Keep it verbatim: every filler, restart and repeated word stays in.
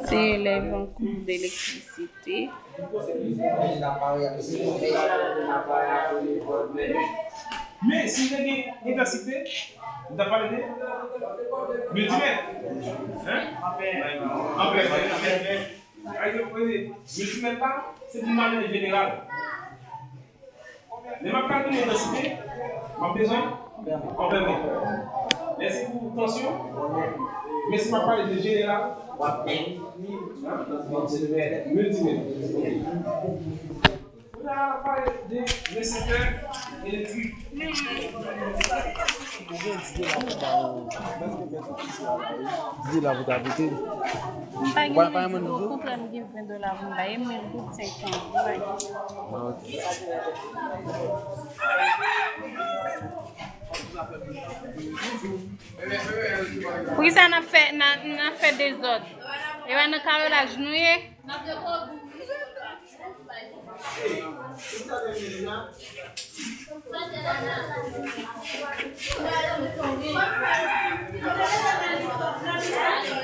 Se lè van koup elektrisite. Men si w te gen entèsite, m t ap pale de miltimèt. Hein? Anpè, anpè, anpè. Miltimèt la, se pou malè jeneral. Lè m ap kalkile densite, m ap bezwen anpè mwen. Lè se pou tansyon, men si m ap pale de jeneral, miltimèt. Pou n a pale de reseptè elektrik. Di la pou ta pete. M pa gen mil goud, okontrè m gen ven dola pou m bay, e mil goud senk san goud. Poukisa n ap fè, n ap, n ap fè dezòd? E pa nan karelaj nou ye?